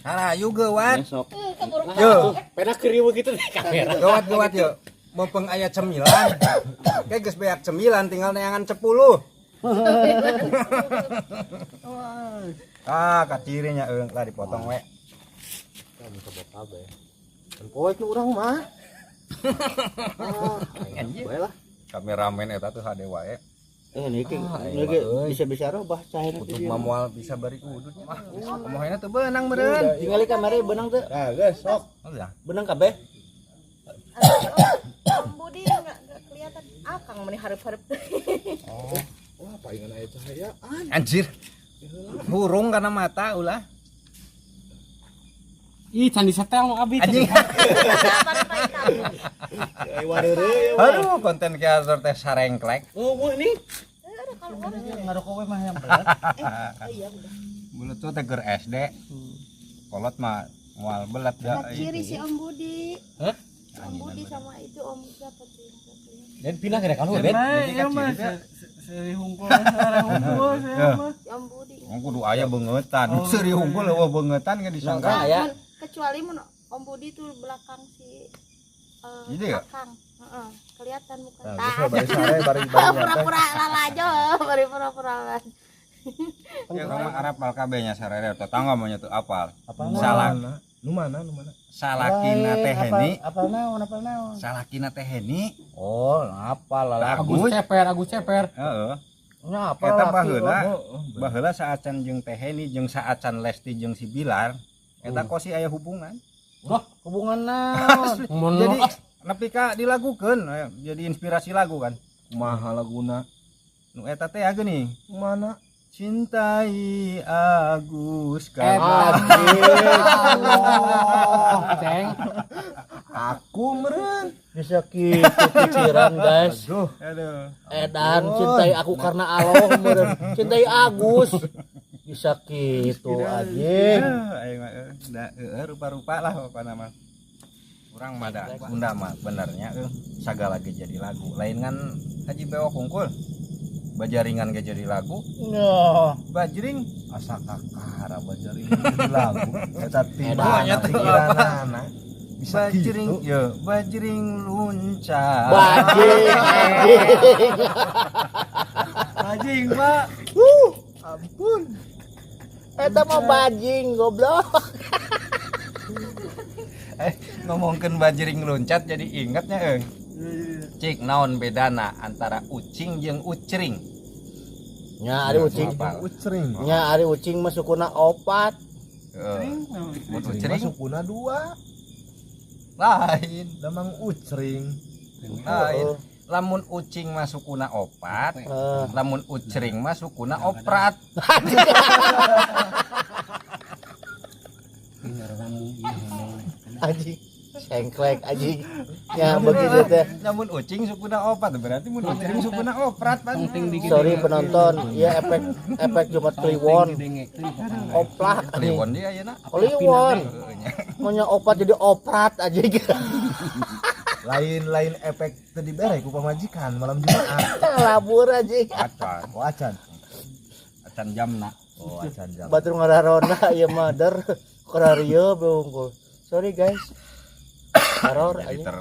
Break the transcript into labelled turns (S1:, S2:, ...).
S1: Harayu geuwat.
S2: Besok.
S1: Yo,
S2: Pena keriweuh gitu di kamera.
S1: Gawat gawat yo. Mumpung aya cemilan. Kayak geus beak cemilan tinggal neangan 10. Ah, kacirinya eueng lah dipotong we.
S2: Kabeh. Kan poek nu urang mah.
S1: Anjir.
S2: Bae lah.
S1: Kameramen eta tuh hade wae.
S2: Eh niki
S1: Ah,
S2: niki
S1: euy.
S2: bisa-bisa robah cahaya
S1: Kutub mah moal bisa bari udut. Ah, kumaha teu beunang meureun.
S2: Tingali kamera beunang teu?
S3: Nah, geus sok.
S1: Oh ya.
S2: Beunang kabeh.
S4: Om Budi nggak kelihatan. Ah, Kang meni hareup-hareup.
S1: Oh,
S3: Wah, palingan aya cahayaan.
S1: anjir. Hurung karena mata ulah.
S5: Ih, candi setel mau abi.
S1: Anjing.
S3: Ai wareureuh ya.
S1: Aduh, konten kreator teh sarengklek.
S2: Oh, bu ini.
S5: Ngarokok we mah yang berat.
S4: Iya udah.
S1: Belet tuh teh keur SD. Kolot mah moal belet da.
S4: Ciri si Om Budi.
S5: Hah?
S4: Om Budi sama itu Om siapa tuh yang satunya?
S5: Dan pindah ke kalau
S1: Bet,
S5: bet.
S1: jadi
S6: Iya mah
S1: kaciri teh.
S6: seri hungkul, seri hungkul saya mah.
S4: Si Om Budi.
S1: Wong kudu aya beungeuttan. Seuri hungkul eueuh beungeuttan ge disangka.
S2: Nah, ya.
S4: Kecuali mun Om Budi tuh belakang si
S1: Gitu ya?
S4: Akang. Heeh, kelihatan muka.
S3: Nah, geus we bari sare bari bari nyantai.
S4: Pura-pura lalajo, bari pura-pura lalajo.
S1: Ya urang mah Arab apal kabeh nya sarere tetangga mah nya teu apal.
S2: Apa
S1: Salah.
S3: Nu mana? Nu mana?
S1: Salakina teh Heni,
S2: Apal naon, apal naon.
S1: salakina teh Heni.
S2: Oh, apal lah.
S5: Agus
S1: Agus.
S5: Ceper, Agus Ceper.
S1: Heeh.
S2: Nya apal.
S1: Eta
S2: laki,
S1: baheula,
S3: Oh,
S1: baheula saacan jeung teh Heni jeung saacan Lesti jeung si Bilar, eta kosi aya hubungan.
S2: Wah, hubungan naon?
S5: Mun
S1: Jadi nepi ka dilagukeun, jadi inspirasi lagu kan.
S3: Kumaha laguna?
S1: Nu eta teh geuning.
S3: Mana?
S1: Cintai Agus karena
S5: Allah, Ceng.
S3: Aku meureun.
S2: Bisa gitu pikiran, guys.
S3: Aduh.
S1: Aduh.
S2: Edan cintai aku karena Allah meureun. Cintai Agus. Bisa gitu anjing.
S1: Aing mah da rupa-rupa lah pokona mah. Urang mah da bunda mah benernya sagala ge jadi lagu. Lain kan Haji Bewok hungkul. Bajaringan ge jadi lagu,
S2: Noh.
S1: bajring
S3: Asa kakara bajaring jadi lagu. Eta
S2: Edan.
S3: timana pikiranana. Bisa
S1: bajring
S3: gitu.
S1: ye bajring luncat.
S2: Bajing anjing.
S6: Anjing, Pak.
S3: Ampun.
S2: Eta mah bajing goblok.
S1: Ngomongkeun bajring luncat jadi ingetnya euy. Cik naon bedana antara ucing jeung ucring?
S2: Nya ari ucing.
S1: Apal.
S3: Ucring.
S2: Nya ari ucing mah sukuna opat.
S1: Heeh. Mun
S3: Ucring
S1: ucring
S3: mah sukuna dua.
S1: lain.
S3: Damang ucring.
S1: Lain. Lamun ucing mah sukuna opat,
S2: Heeh.
S1: lamun ucring mah sukuna oprat.
S2: Anjing. Sengklek anjing. Ya begitu teh.
S1: Lamun ucing sukuna opat berarti mun ucring sukuna oprat pan.
S2: Sorry penonton, ya efek efek Jumat Kliwon. Oplak anjing.
S1: Kliwon dia ayeuna.
S2: Kliwon.
S1: Heeh, nya.
S2: Maunya opat jadi oprat anjing.
S3: Lain-lain efek teu dibere ku pamajikan malam Jumat.
S2: Labur anjing.
S1: Acan,
S3: Oh acan.
S1: acan jamna.
S3: Oh acan jam.
S2: Batur ngararona ieu mah der korarieu beungkul. Sorry guys. Error
S1: Jadi
S2: anjing.
S1: ter